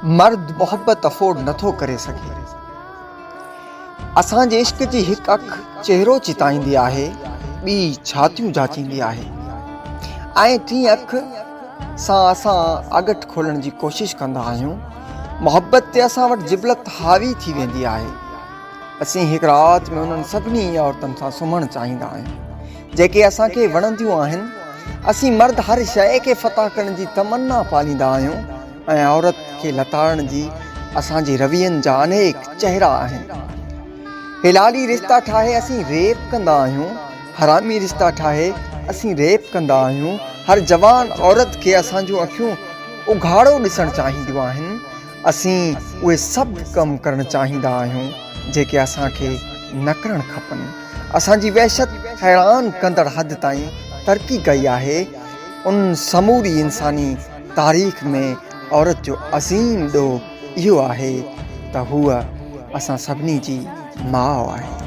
مرد محبت افورڊ نٿو ڪري سگهي. اسان جي عشق جي هڪ اک چهرو چتائيندي آهي، ٻي ڇاتيون جاچيندي آهي ۽ ٽين اک سان اسان اڳٺ کولڻ جي ڪوشش ڪندا آهيون. محبت تي اسان وٽ جبلت حاوي ٿي ويندي آهي. اسين هڪ رات ۾ انهن سڀني عورتن سان سمهڻ چاهيندا آهيون، جيڪي اسان کي وڻنديون آهن. اسين مرد هر شيء کي فتح ڪرڻ جي تمنا پاليندا آهيون ۽ عورت کي لتاڙڻ جي اسان جي روين جا انيڪ چهرا آهن. حلالي رشتا ٺاهي اسين ريپ ڪندا آهيون، حرامي رشتا ٺاهي اسين ريپ ڪندا آهيون. هر جوان عورت کي اسان جون اکيون اگهاڙو ڏسڻ چاهينديون آهن. اسين اهي سڀ ڪم ڪرڻ چاهيندا آهيون جيڪي اسان کي نه ڪرڻ کپن. اسان جي وحشت حيران ڪندڙ حد تائين ترقي ڪئي آهي. ان سموري انساني تاريخ ۾ عورت جو عظيم ڏوهه اهو آهي ته هوء اسان سڀني جي ماء آهي.